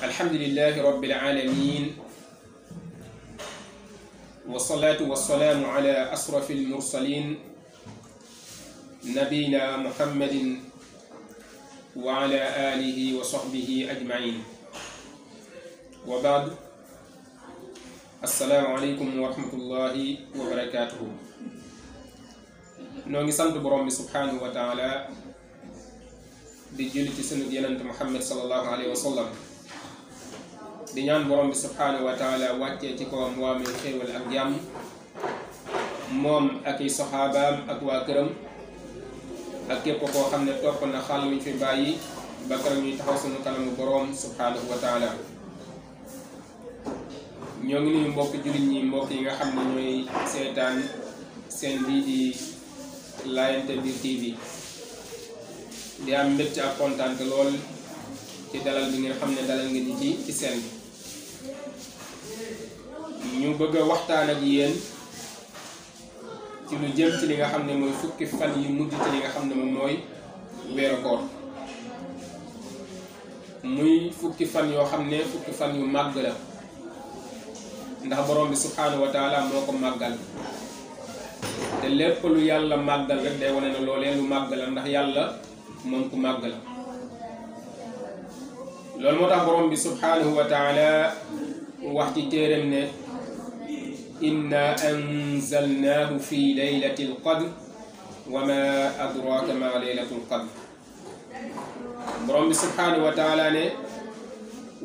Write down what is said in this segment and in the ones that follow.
الحمد لله رب العالمين والصلاة والسلام على أشرف المرسلين نبينا محمد وعلى آله وصحبه أجمعين وبعد السلام عليكم ورحمة الله وبركاته نوغي سانت بروم سبحانه وتعالى di julli ci sunu yonent Muhammad sallallahu alayhi wa sallam di ñaan borom bi subhanahu wa taala wàccee ci kawam waa mi xéewal ak jàmm moom ak i saxaabaam ak waa këram ak képp koo xam ne topp na xàll mi fi bàyyi ba keroog ñuy taxaw sunu kanamu borom subhanahu wa taala ñoo ngi nuyu mbokk jullit ñi mbokk yi nga xam ne ñooy seetaan seen bii di Laayante Biir TV di am mbégte ak kontaan lool ci dalal bi nga xam ne dalal nga ñu ci seen ñu bëgg a waxtaan ak yéen ci lu jëm ci li nga xam ne mooy fukki fan yu mujj ci li nga xam ne moom mooy weeru koor muy fukki fan yoo xam ne fukki fan yu màgg la ndax borom bi subhanahu wa taala moo ko màggal te lépp lu yàlla màggal rek day wane ne loolee lu màgg la ndax yàlla moom ku màgg la loolu moo tax borom bi subhanahu wa taala wax ci téeram ne inna anzalnahu fi laylati alqadr wa ma adraka ma laylatu alqadr borom bi subhanahu wa taala ne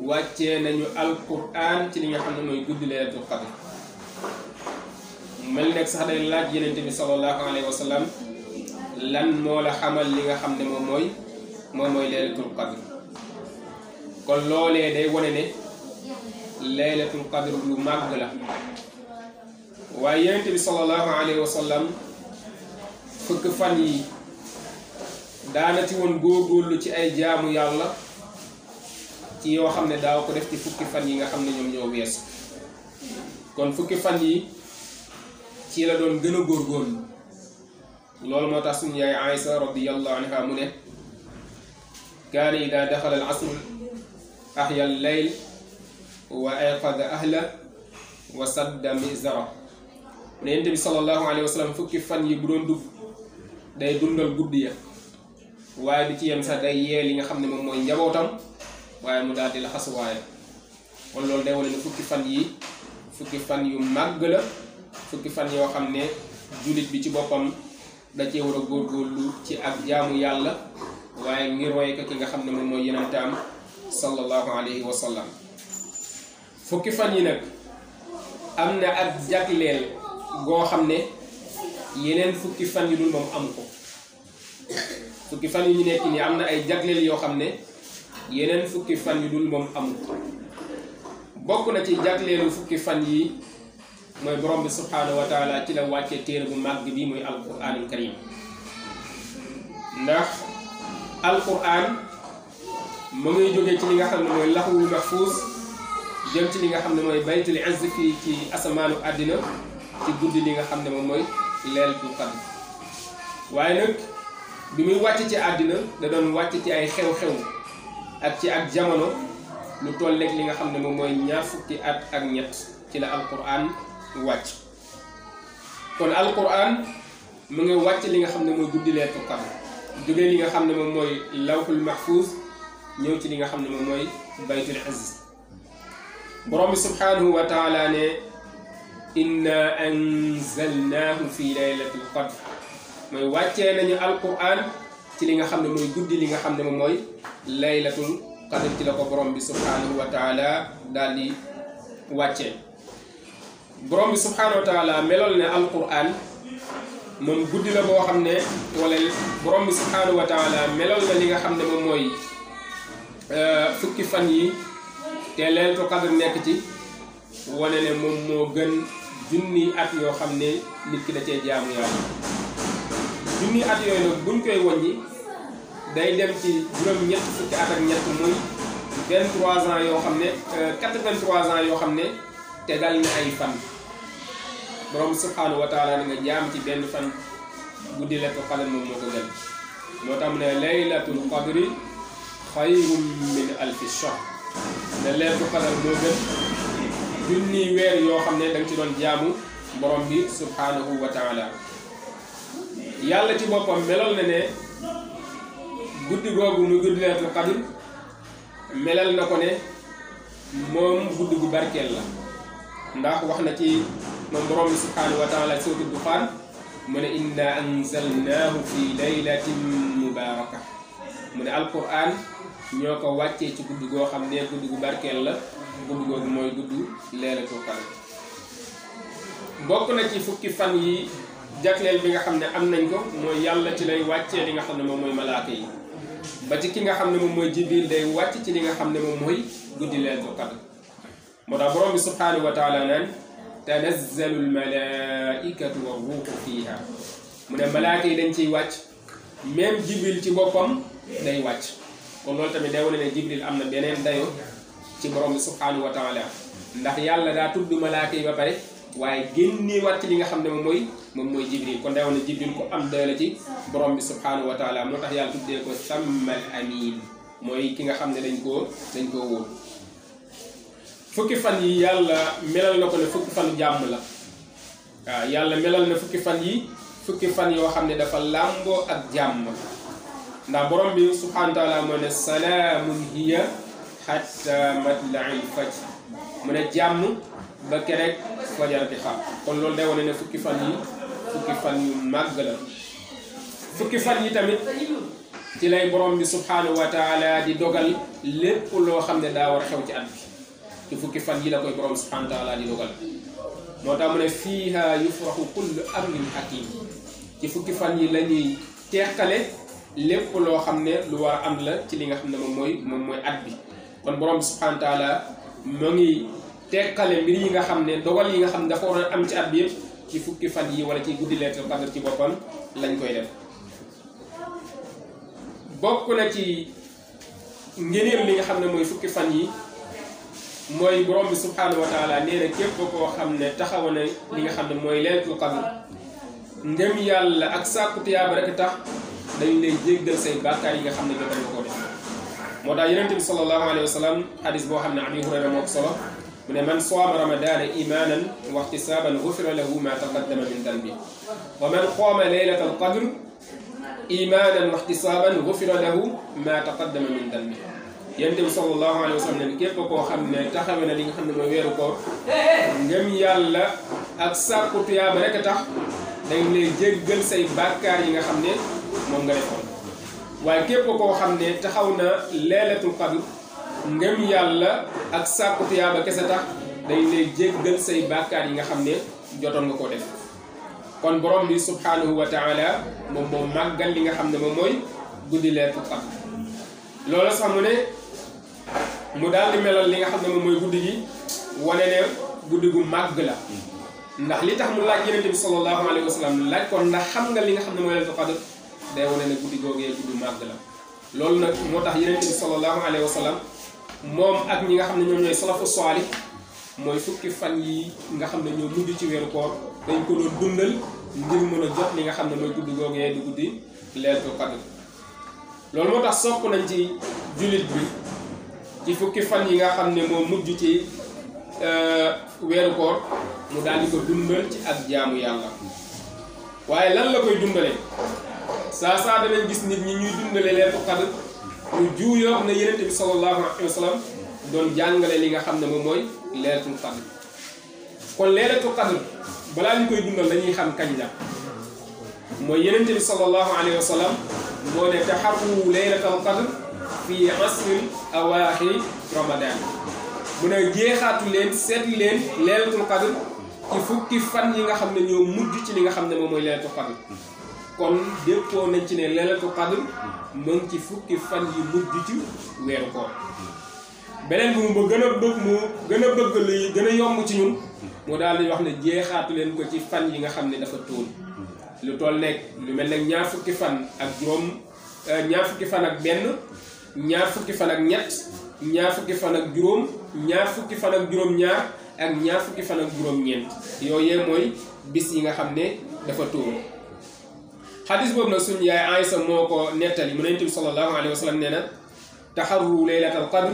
wàccee nañu alquran ci li nga xam ne mooy guddi laylatul qadr mel nekk sax day laaj yenente bi sallallahu alayhi wa sallam lan moo la xamal li nga xam ne moom mooy laylatul qadr kon loolee day wane ne laylatul qadr lu màgg la waaye yonent bi sallallahu alayhi wa sallam fukk fan yi daana ci woon góorgóorlu ci ay jaamu yàlla ci yoo xam ne daaw ko def ci fukki fan yi nga xam ne ñoom ñoo weesu kon fukki fan yi ci la doon gën a góorgóorlu loolu moo tax suñu yaay Aïsa radiyallahu anha mu ne kaana ida daxala al asr ahya al layl wa ayqada ahla wa sadda mizara ne yonent bi sallallahu alayhi wa sallam fukki fan yi bu doon dugg day dundal guddi ya waaye du ci yem sax day yee li nga xam ne moom mooy njabootam waaye mu daal di la xas waaye kon loolu day wane ne fukki fan yi fukki fan yu màgg la fukki fan yoo xam ne jullit bi ci boppam da cee war a góorgóorlu ci ak jaamu yàlla waaye ngir roy ko ki nga xam ne moom mooy yonentam sallallahu alayhi wa sallam fukki fan yi nag am na ak jagleel goo xam ne yeneen fukki fan yu dul moom amu ko fukki fan yu ñu nekk nii am na ay jagleel yoo xam ne yeneen fukki fan yu dul moom amu ko bokk na ci jagleelu fukki fan yi mooy borom bi subhanahu wa taala ci la wàcce téere bu màgg bi muy alquranul karim ndax alquran mu ngi jógee ci li nga xam ne mooy laxwul mahfuus jëm ci li nga xam ne mooy baytul izz fii ci asamaanu àddina ci guddi li nga xam ne moom mooy laylatul qadr waaye nag bi muy wàcc ci àddina da doon wàcc ci ay xew-xew ak ci ak jamono lu tolleeg li nga xam ne moom mooy ñaar fukki at ak ñett ci la alquran wàcc kon alquran mu ngi wàcc li nga xam ne mooy guddi laylatul qadr jógee li nga xam ne moom mooy lawhul mahfuz ñëw ci li nga xam ne moom mooy baytul izz borom bi subhanahu wa taala ne inna anzalnahu fi laylatul qadr mooy wàccee nañu alquran ci li nga xam ne mooy guddi li nga xam ne moom mooy laylatul qadr ci la ko borom bi subhanahu wa taala daal di wàccee borom bi subhanahu wa taala melool ne alquran moom guddi la boo xam ne wala borom bi subhanahu wa taala melool na li nga xam ne moom mooy fukki fan yi te laylatul qadr nekk ci wane ne moom moo gën junni at yoo xam ne nit ki da cee jaamu yàlla junni at yooyu nag buñ koy wàññi day dem ci juróom-ñett fukki at ak ñett muy 23 ans yoo xam ne 83 ans yoo xam ne tegal na ay fan borom subhanahu wa taala nga jaam ci benn fan guddi laylatul qadr moom moo ko gën moo tax mu ne laylatul qadri xayrun min alfi shahr ne laylatul qadr moo gën junni weer yoo xam ne da nga ci doon jaamu borom bi subhanahu wa taala. yàlla ci boppam melal na ne guddi googu muy guddi laylatul qadr melal na ko ne moom guddi gu barkeel la ndax wax na ci moom borom bi subhanahu wa taala suratul Duxaan mu ne inna anzalnaahu fi laylatin mubaraka mu ne alquran ñoo ko wàccee ci guddi goo xam ne guddi gu barkeel la guddi googu mooy guddi laylatul qadr. bokk na ci fukki fan yi jagleel bi nga xam ne am nañ ko mooy yàlla ci lay wàccee li nga xam ne moom mooy malaaka yi ba ci ki nga xam ne moom mooy jibril day wàcc ci li nga xam ne moom mooy guddi laylatul qadr. moo tax borom bi subhanahu wa taala naan tanazzalu almalaikatu wa ruuxu fiiha mu ne malaaka yi dañ ciy wàcc même jibril ci boppam day wàcc. kon loolu tamit day wane ne jibril am na beneen dayo ci borom bi subhanahu wa taala ndax yàlla daa tudd malaaka yi ba pare waaye génnee wàcc li nga xam ne moom mooy jibril. kon day wane ne jibril ko am dayo la ci borom bi subhanahu wa taala moo tax yàlla tuddee ko sammal amin mooy ki nga xam ne dañ koo wóor. fukki fan yi yàlla melal na ko ne fukki fan jàmm la waaw yàlla melal na fukki fan yi fukki fan yoo xam ne dafa làmboo ak jàmm ndax borom bi subhanahu wa taala moo ne salaamun hiya hatta matla'il fajr mu ne jàmm ba kerek fajar di xam. kon loolu day wane ne fukki fan yu màgg la. fukki fan yi tamit ci lay borom bi subhanahu wa taala di dogal lépp loo xam ne daa war a xew ci at bi ci fukki fan yi la koy borom subhanahu wa taala di dogal. moo tax mu ne fiiha yufraxu kullu amrin hakim ci fukki fan yi la ñuy teqale lépp loo xam ne lu war a am la ci li nga xam ne moom mooy at bi. kon borom subhanahu wa taala moo ngi teqale mbir yi nga xam ne dogal yi nga xam ne dafa war a am ci at bi yëpp ci fukki fan yi wala ci guddi laylatul qadr ci boppam lañ koy def. bokk na ci ngëneel li nga xam ne mooy fukki fan yi mooy borom bi subhanahu wa taala nee na képp koo xam ne taxaw na li nga xam ne mooy laylatul qadr ngëm yàlla ak sàkku tiyaaba rek tax dañu lay jéggal say bàkkaar yi nga xam ne jotoon nga koo def. moo tax yonent bi sallallahu alayhi wa sallam xadis boo xam ne Abi Hurayra moo ko solo mu ne man saama ramadaana imaanan wa ihtisaaban gufira lahu ma taqaddama min danbi wa man qaama laylatal qadr imaanan wa ihtisaaban gufira lahu ma taqaddama min danbi. yonent bi sallallahu alayhi wa sallam ne képp koo xam ne taxawe na li nga xam ne mooy weeru koor ngëm yàlla ak sàkku tuyaaba rek tax dañ lay jéggal say bàkkaar yi nga xam ne moom nga defoon. waaye képp koo xam ne taxaw na laylatul qadr ngëm yàlla ak sàkku tuyaaba kese tax dañ lay jéggal say bàkkaar yi nga xam ne jotoon nga koo def. kon borom bi subhanahu wa taala moom moo màggal li nga xam ne moom mooy guddi laylatul qadr. loolu sax mu ne mu daal di melal li nga xam ne moom mooy guddi gi wane ne guddi gu màgg la ndax li tax mu laaj yonent bi sallallahu alayhi wa sallam laaj ko ndax xam nga li nga xam ne mooy laylatul qadr day wane ne guddi googee guddi màgg la. loolu nag moo tax yonent bi sallallahu alayhi wa sallam moom ak ñi nga xam ne ñoom ñooy salafu saalih mooy fukki fan yi nga xam ne ñoo mujj ci weeru koor dañ ko doon dundal ngir mën a jot li nga xam ne mooy guddi googee di guddi laylatul qadr. loolu moo tax sopp nañ ci jullit bi ci fukki fan yi nga xam ne moo mujj ci weeru koor mu daal di ko dundal ci ak jaamu yàlla. waaye lan la koy dundalee saa danañ gis nit ñi ñuy dundale laylatul qadr ñu juuyoo na yonent bi sallallahu alayhi wa sallam doon jàngale li nga xam ne moom mooy laylatul qadr. kon laylatul qadr balaa ñu koy dundal dañuy xam kañ la mooy yonent bi sallallahu alayhi wa sallam moo ne taxarru laylatul qadr fi asril awaaxiri ramadan mu ne jeexaatu leen seetlu leen laylatul qadr ci fukki fan yi nga xam ne ñoo mujj ci li nga xam ne moom mooy laylatul qadr. kon déppoo nañ ci ne laylatul qadr mu ngi ci fukki fan yi mujj ci weeru koor. beneen bi mu gën a bëgg li gën a yomb ci ñun moo daal di wax ne jeexaatu leen ko ci fan yi nga xam ne dafa tóol lu toll nekk lu mel ne ñaar fukki fan ak benn ñaar fukki fan ak ñett ñaar fukki fan ak juróom ñaar fukki fan ak juróom-ñaar ak ñaar fukki fan ak juróom-ñeent yooyee mooy bis yi nga xam ne dafa tóol. xadis boobu nag suñu yaay Aysa moo ko nettali mu ne Yonent bi sallallahu alayhi wa sallam nee na taxarru laylatal qadr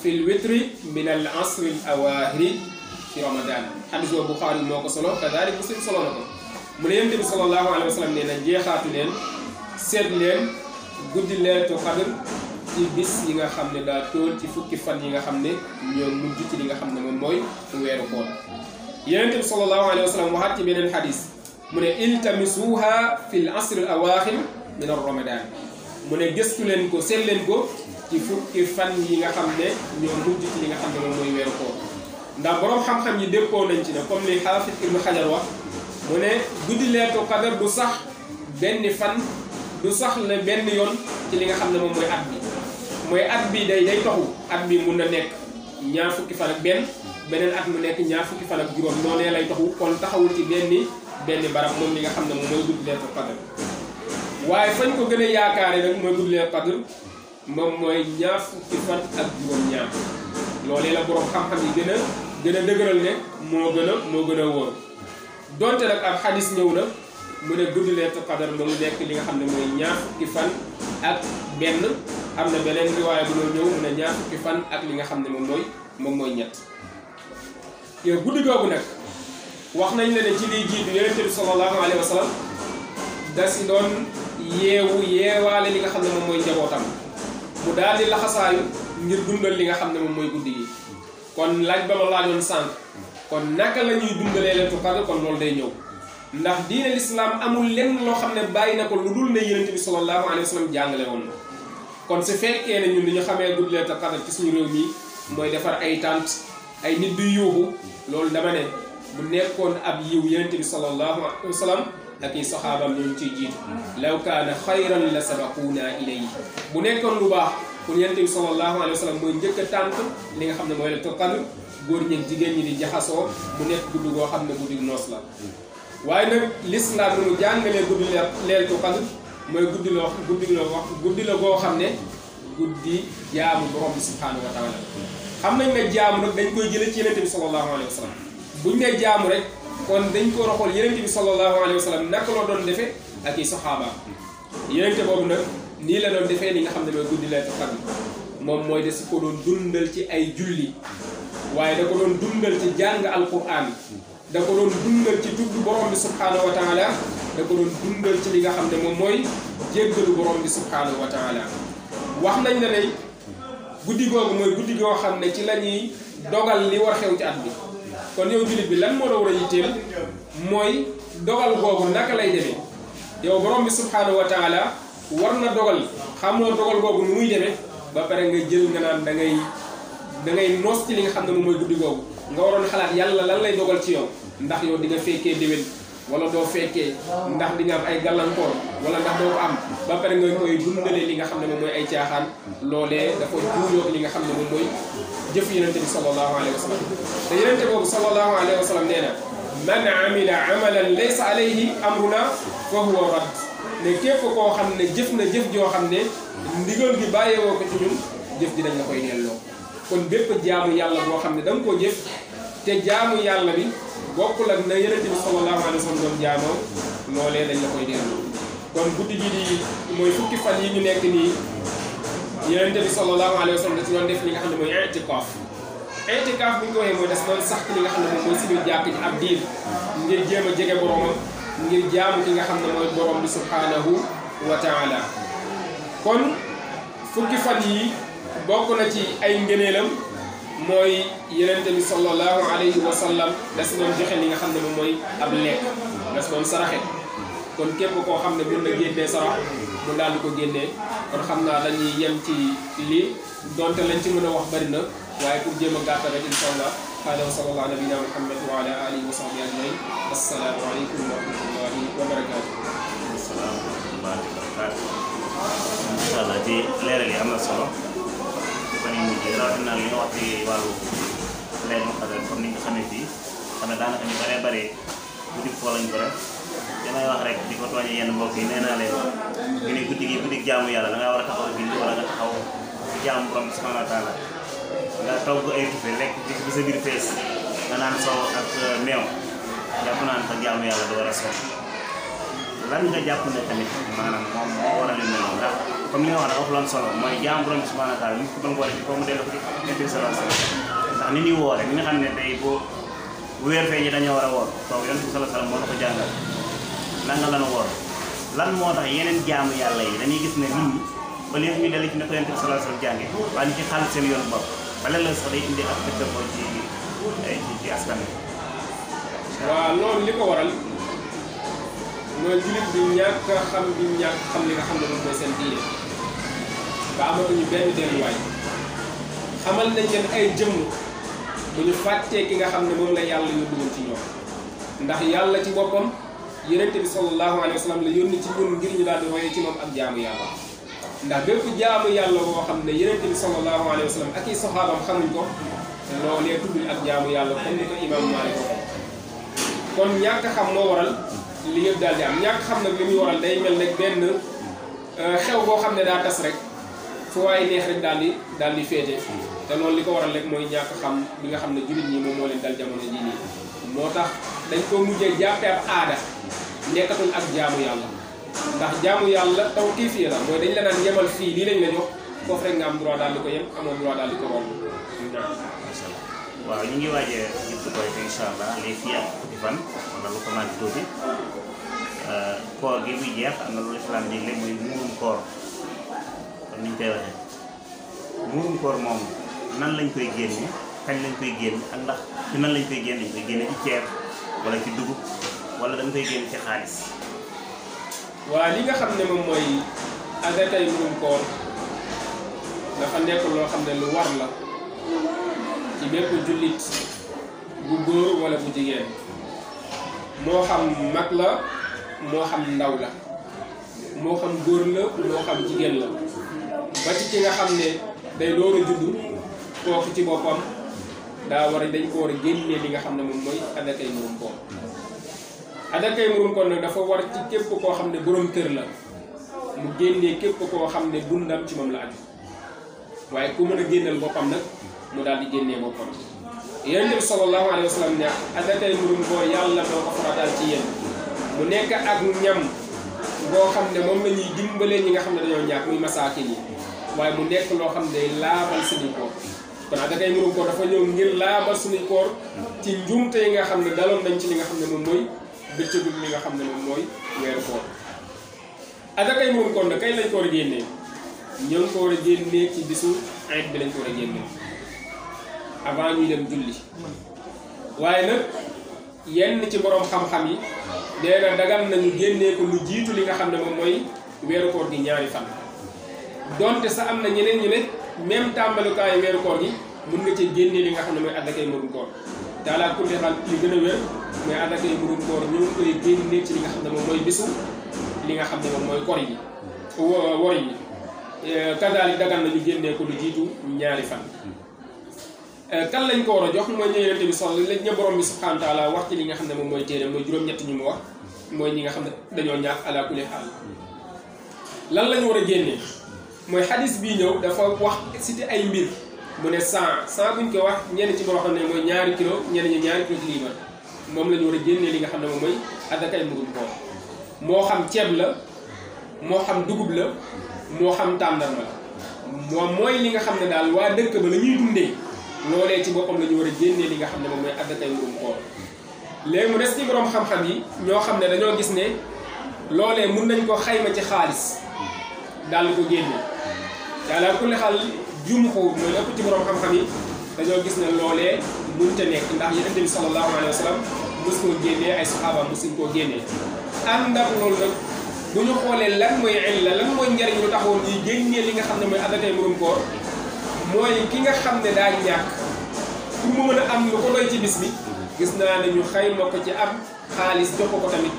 fil witri min al asri al awaaxiri fi ramadan xadis boobu Buxaari moo ko solo kadalik Muslim solo na ko mu ne yonent bi sallallahu alayhi wa sallam nee na jeexaatu leen seet leen guddi leetu xadr ci bis yi nga xam ne daa tool ci fukki fan yi nga xam ne ñoo mujj ci li nga xam ne moom mooy weeru koor yonent bi sallallahu alayhi wa sallam waxaat ci beneen xadis mu ne iltamisuha fil asri al awaaxir min ar ramadan mu ne gëstu leen ko seet leen ko ci fukki fan yi nga xam ne ñoo mujj ci li nga xam ne moom mooy weeru koor ndax borom xam-xam yi déppoo nañ ci ne comme li Xaafis Ibnu Xajar wax mu ne guddi leetu qadar du sax benn fan du sax la benn yoon ci li nga xam ne moom mooy at bi mooy at bi day taxu at bi mun na nekk ñaar fukki fan ak beneen at mu nekk ñaar fukki fan ak juróom noonee lay taxu kon taxawul ci benn barab moom li nga xam ne moom mooy guddi leetu qadar waaye fañ ko gën a yaakaare nag mooy guddi leetu qadar moom mooy ñaar fukki fan ak juróom-ñaar loolee la borom xam-xam yi gën a dëgëral ne moo gën a wóor donte nag ab xadis ñëw na mu ne guddi leetu qadar ba mu nekk li nga xam ne mooy ñaar fukki fan ak benn am na beneen riwaaya bu doon ñëw mu ne ñaar fukki fan ak li nga xam ne moom mooy ñett yow guddi googu nag wax nañ la ne ci liy jiitu yonent bi sallallahu alayhi wa sallam da si doon yeewaale li nga xam ne moom mooy njabootam mu daal di laxasaayu ngir dundal li nga xam ne moom mooy guddi gi kon laaj ba ma laajoon sànq kon naka la ñuy dundalee leetu qadr kon loolu day ñëw ndax diine lislaam amul lenn loo xam ne bàyyi na ko lu dul ne yonent bi sallallahu alayhi wa sallam jàngale woon na kon su fekkee ne ñun li ñu xamee guddi leetu qadr ci suñu réew mi mooy defar ay tànt ay nit du yuuxu loolu dama ne bu nekkoon ab yiw yonent bi sallallahu alayhi wa sallam ak i saxaabam ñoo ciy jiitu law kaana xayran la sabaquuna ilayhi bu nekkoon lu baax kon yonent bi sallallahu alayhi wa sallam mooy njëkk a tànt li nga xam ne mooy leetu qadr góor ñi ak jigéen ñi di jaxasoo mu nekk guddi goo xam ne guddi noos la waaye nag lislaam nu mu jàngalee guddi leetu qadr mooy guddi la goo xam ne guddi jaamu borom bi subhaanahu wa taala xam nañ ne jaamu nag dañ koy jëlee ci yonent bi sallallahu alayhi wa sallam buñ ne jaamu rek kon dañ ko roxool yonent bi sallallahu alayhi wa sallam naka la doon defee ak i saxaabaam yonent boobu nag nii la doon defee li nga xam ne mooy guddi leetu qadr moom mooy des ko doon dundal ci ay julli waaye da ko doon dundal ci jàng alquran da ko doon dundal ci tudd borom bi subhaanahu wa taala da ko doon dundal ci li nga xam ne moom mooy jéggalu borom bi subhaanahu wa taala wax nañ la ne guddi googu mooy guddi goo xam ne ci la ñuy dogal li war xew ci at bi kon yow jullit bi lan moo la war a yitteel mooy dogal googu naka lay demee yow borom bi subhaanahu wa taala war na dogal xamoo dogal googu nu muy demee ba pare nga jël nga naan da ngay noos ci li nga xam ne moom mooy guddi googu nga waroon xalaat yàlla lan lay dogal ci yow ndax yow di nga fekkee déwén wala doo fekkee ndax di nga am ay gàllankoor wala ndax doo ko am ba pare nga koy dundalee li nga xam ne moom mooy ay caaxaan loolee dafa juuyoo li nga xam ne moom mooy jëf yonente bi sallallahu alayhi wa sallam te yonente boobu sallallahu alayhi wa sallam nee na man amila amalan laysa alayhi amruna fa huwa rad ne képp koo xam ne jëf na jëf joo xam ne ndigal gi bàyyeewoo ko ci ñun jëf ji dañ la koy delloo kon bépp jaamu yàlla boo xam ne da nga koo jëf te jaamu yàlla bi bokkul ak na yonent bi sallallahu alayhi wa sallam doon jaamoo loolee dañ la koy delloo kon guddi gi di mooy fukki fan yi ñu nekk nii yonent bi sallallahu alayhi wa sallam da ci doon def li nga xam ne mooy i'tikaaf bu ñu ko waxee mooy des doon sax ci li nga xam ne moom mooy suñu jàkk ci ab diir ngir jéem a jege boromam ngir jaamu ki nga xam ne mooy borom bi subhanahu wa taala kon fukki fan yi bokk na ci ay ngëneelam mooy yonent bi sallallahu alayhi wa sallam des doon joxe li nga xam ne moom mooy ab lekk des doon saraxe kon képp koo xam ne mën na génnee sarax mu daal di ko génnee kon xam naa dañuy yem ci lii donte lañ ci mën a wax bari na waaye pour jéem a gàttal rek incha allah hada wa sallallahu ala nabina muhammad wa ala alihi wa sahbihi ajmain assalaamu aleykum wa rahmatullahi wa barakatuh. assalaamu aleykum wa rahmatullahi wa barakatuh. incha allah ci leeral yi am na solo fan yu mujj rawatina li nga wax ci wàllu Laylatul Qadr comme ni nga xamee fii xam ne daanaka ñu bëree bëri guddi foo lañ ko def damay wax rek di ko tooñee yenn mbokk yi nee naa leen ñu ne guddi gi guddi jaamu yàlla da ngaa war a taxaw bind wala nga taxaw ci jaamu borom subhanahu wa taala nga togg ay tufe lekk ci sa biir fees nga naan soow ak meew jàpp naa ne sa jaamu yàlla du war a soow lan nga jàpp ne tamit maanaam moom moo waral yu mel noonu ndax comme li nga wax dafa lan solo mooy jaam borom bi subhanahu wa taala nit ko ba ngoore ko mu dellu ko Yonent bi sallallahu alayhi wasallam ndax ni ñuy woore ni nga xam ne day bu weer feeñi dañoo war a woor toog Yonent bi sallallahu alayhi wasallam moo la ko jàngal nanga lan woor lan moo tax yeneen jaamu yàlla yi dañuy gis ne nit ñi ba léegi ñu dellu ci ne ko Yonent bi sallallahu alayhi wasallam jàngee waaye ñu ci xaalis seen yoonu bopp ba léeg-léeg sax day indi ak dëkkandoo ci askan wi. waaw loolu li ko waral mooy jullit bi ñàkk a xam bi ñàkk xam li nga xam ne moom mooy seen diine ba amatuñu benn delluwaay xamal nañ leen ay jëmm bu ñu fàttee ki nga xam ne moom la yàlla yóbbu woon ci ñoom ndax yàlla ci boppam Yonent bi sallallahu alayhi wa sallam la yónni ci ñun ngir ñu daal di roye ci moom ak jaamu yàlla ndax bépp jaamu yàlla boo xam ne Yonent bi sallallahu alayhi wa sallam ak i saxaabam xamuñ ko loolee tuddul ak jaamu yàlla comme ni ko imam Maalik waxee kon ñàkk xam moo waral li yëpp daal di am ñàkk xam nag li muy waral day mel ne benn xew boo xam ne daa tas rek fu waaye neex rek daal di féete te loolu li ko waral rek mooy ñàkk xam bi nga xam ne jullit ñi moom moo leen dal jamono jii nii moo tax dañ ko mujjee jàppee ab aada nekkatul ak jaamu yàlla ndax jaamu yàlla taw kii fii la mooy dañ la naan yemal fii lii lañ la jox foofu rek nga am droit daal di ko yem amoon droit daal di ko romb. waaw ñu ngi waajee jublu koy te incha allah léegi fii ak fukki fan wala lu ko mën di tuuti koor gi buy jeex am na lu islam digle muy muurum koor kon ni ñu koy waxee muurum koor moom nan lañ koy génne kañ lañ koy génne ak ndax ci nan lañ koy génne dañ koy génne ci ceeb wala ci dugub wala dañ koy génne ci xaalis. waa li nga xam ne moom mooy azakay muurum koor dafa nekk loo xam ne lu war la. ci bépp jullit bu góor wala bu jigéen moo xam mag la moo xam ndaw la moo xam góor la moo xam jigéen la ba ci ki nga xam ne day door a juddu kooku ci boppam daa war a dañ ko war a génnee li nga xam ne moom mooy adakay muurum koor adakay muurum koor nag dafa war ci képp koo xam ne borom kër la mu génnee képp koo xam ne dundam ci moom la aju waaye ku mën a génneel boppam nag mu daal di génnee boppam Yonent bi sallallahu alayhi wa sallam ne adakay muurum koor yàlla moo ko farataal ci yéen mu nekk ak ñam boo xam ne moom la ñuy dimbalee ñi nga xam ne dañoo ñàkk muy masaakin yi waaye mu nekk loo xam ne laabal suñuy koor kon adakay muurum koor dafa ñëw ngir laabal suñuy koor ci njuumte yi nga xam ne daloon nañ ci li nga xam ne moom mooy bëccëgu li nga xam ne moom mooy weeru koor adakay muurum koor nag kay lañ ko war a génnee ñoo ngi ko war a génnee ci bisu ayit bi lañ ko war a génnee avant ñuy dem julli waaye nag yenn ci borom xam-xam yi nee na dagal nañu génnee ko lu jiitu li nga xam ne moom mooy weeru koor gi ñaari fan donte sa am na ñeneen ñu ne même tàmbalukaayu weeru koor gi mun nga ci génnee li nga xam ne mooy adakay muurum koor daala kulli xaal li gën a wér mooy adakay muurum koor ñu ngi koy génnee ci li nga xam ne moom mooy bisu li nga xam ne moom mooy koor yi wor yi kadaali dagal nañu génnee ko lu jiitu ñaari fan kan lañ ko war a jox mooy Yonent bi sallallahu alayhi wa sallam borom bi subhanahu wa taala wax ci li nga xam ne moom mooy téere mooy juróom-ñett ñu mu wax mooy ñi nga xam ne dañoo ñaax ala kulli xaal lan lañu war a génnee mooy xadis bii ñëw dafa wax cité ay mbir mu ne 100 buñ ko wax ñenn ci borom xam ne mooy ñaari kilo ñenn ñi ñaari kilo liibar moom la ñu war a génnee li nga xam ne moom mooy adakay muurum koor moo xam ceeb la moo xam dugub la moo xam tàndarma la moom mooy li nga xam ne daal waa dëkk ba la ñuy dundee loolee ci boppam la ñu war a génnee li nga xam ne moom mooy adakay muurum koor léegi mu des ci borom xam-xam yi ñoo xam ne dañoo gis ne loolee mun nañ ko xayma ci xaalis daal di ko génne daal kulli xaal jumhur mooy lépp ci borom xam-xam yi dañoo gis ne loolee mënut a nekk ndax Yonent bi sallallahu alayhi wa sallam mos koo génnee ay saxaaba mosuñ koo génnee ànd ak loolu nag bu ñu xoolee lan mooy illa lan mooy njariñ lu taxoon ñuy génnee li nga xam ne mooy adakay muurum koor mooy ki nga xam ne daa ñàkk pour mu mën a am lu ko doy ci bis bi gis naa ne ñu xayma ko ci am xaalis jox ko tamit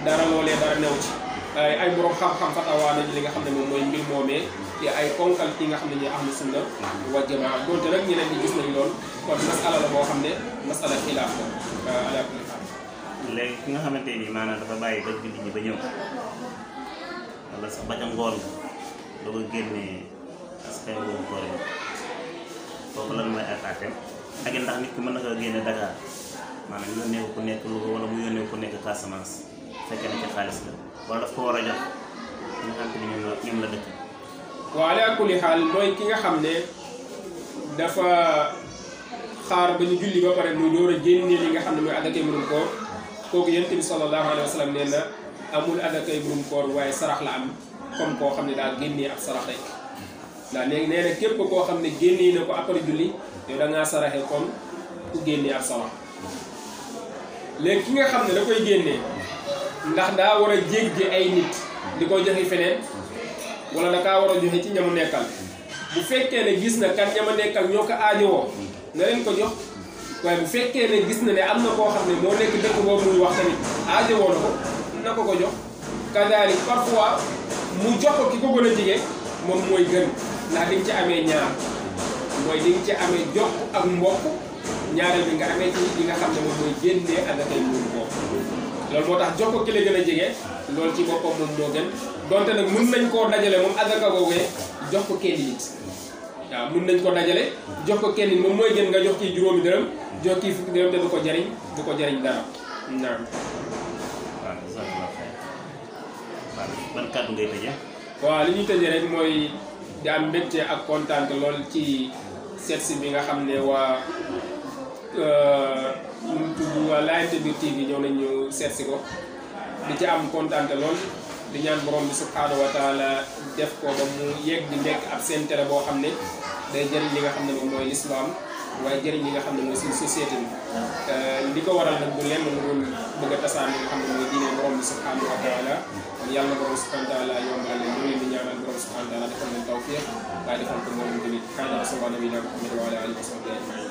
dara loolee dara new ci ay borom xam-xam fatawaa nañu li nga xam ne moom mooy mbir moomee te ay konkal ki nga xam ne ñuy ahlu sunna wa jamaa donte nag ñeneen ñi gis nañ lool kon masala la boo xam ne masala xilaaf la ala kulli xaal léegi ki nga xamante ni maanaam dafa bàyyi ba julli ñi ba ñëw wala sax ba ca ngoon doo ko génnee askan muurum koor yi foofu lan mooy ay xaateem ak ndax nit ki mën na ko génne Dakar maanaam yónnee ko ku nekk Louga wala mu yónnee ko ku nekk Casamance fekkee ne ci xaalis la wala daf ko war a jox ñi nga xam ne ñoom la dëkk. wa ala kulli xaal mooy ki nga xam ne dafa xaar ba ñu julli ba pare mu door a génne li nga xam ne mooy adakay murum koor kooku yonent bi sallallahu alayhi wa sallam nee na amul adakay murum koor waaye sarax la am comme koo xam ne daa génnee ab sarax rek ndax léegi nee na képp koo xam ne génnee na ko après julli yow da ngaa saraxe comme ku génnee ab sarax léegi ki nga xam ne da koy génnee ndax daa war a jéggi ay nit di ko joxe feneen wala da kaa war a joxe ci ñamu nekkal bu fekkee ne gis na kan ñama nekkal ñoo ko aajowoo na leen ko jox waaye bu fekkee ne gis na ne am na koo xam ne moo nekk dëkk boobu muy wax tamit aajowoo na ko jox kadalik parfois mu jox ko ki ko gën a jege moom mooy gën ndax di nga ci amee ñaar mooy di nga ci amee jox ak mbokk ñaareel bi nga amee ci li nga xam ne moom mooy génnee adakay murum koor loolu moo tax jox ko ki la gën a jege loolu ci boppam moom moo gën donte nag mun nañ koo dajale moom adaka boobee jox ko kenn nit waaw mun nañ ko dajale jox ko kenn nit moom mooy gën nga jox kii juróomi dërëm jox kii fukki dërëm te du ko jariñ dara naam. ban kàddu ngay tëjee. waaw li ñuy tëjee rek mooy di am mbégte ak kontaan lool ci seetsi bi nga xam ne waa ñu tudd waa Laayante Biir TV ñëw nañu seetsi ko di ci am kontaan lool di ñaan borom bi subhaanahu wa taala def ko ba mu yegg di nekk ab seen télé boo xam ne day jëriñ li nga xam ne moom mooy lislaam waaye jëriñ li nga xam ne mooy suñu société bi li ko waral nag bu lenn lu dul bëgg a tasaan li nga xam ne mooy diine borom bi subhaanahu wa taala yàlla borom subhaanahu wa taala yombal leen ñu leen di ñaanal borom subhaanahu wa taala defal leen tawfiq waaye defal ko mboolem jullit kaana sallallahu alayhi wa sallam wa ala alihi wa sahbihi